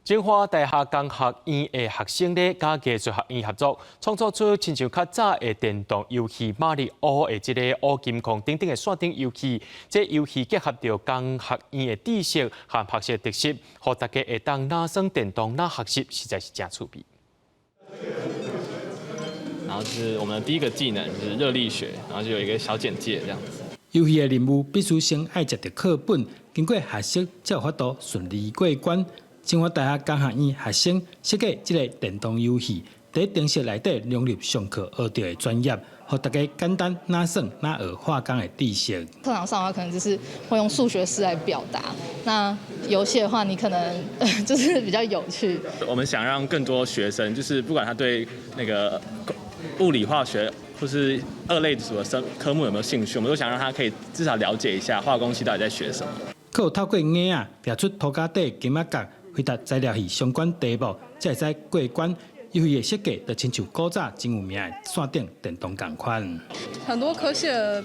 清華大學工學院的學生咧，佮藝術學院合作，創作出親像較早的電動遊戲馬里奧的這個烏金礦等等的線頂遊戲。這遊戲結合著工學院的知識和學習特色，予大家會當若耍電動若學習，實在是誠趣味。然後就是我們的第一個技能，就是熱力學，然後就有一個小簡介這樣子。遊戲的任務必須先愛食著課本，經過學習才有法度順利過關。清華大學工學院學生設計這个電動遊戲，佇程式內底融入上課學著的專業，予大家簡單若耍若學化工的知識。課堂上的話，可能就是會用數學式來表達。那遊戲的話，你可能就是比較有趣。我們想讓更多學生，就是不管他對那個物理、化學或是二類組的生科目有沒有興趣，我們都想讓他可以至少了解一下化工系到底在學什麼。閣有透過眼仔掠出塗膠底金仔角，回答材料系相關題目，才會使過關。遊戲的設計就親像古早真有名的線頂電動仝款。很多科系的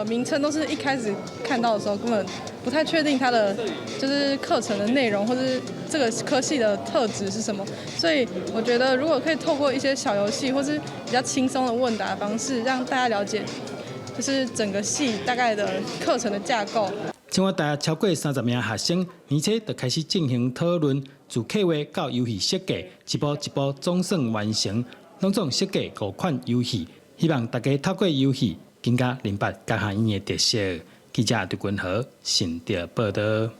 名稱都是一開始看到的時候根本不太確定它的就是課程的內容，或是這個科系的特質是什麼。所以我覺得如果可以透過一些小遊戲，或是比較輕鬆的問答方式，讓大家了解就是整個系大概的課程的架構。清華大學超過30名學生，年初就開始進行討論，自計劃到遊戲設計，一步一步總算完成，攏總設計五款遊戲，希望大家透過遊戲更加明白工學院的特色。記者劉君豪，新竹報導。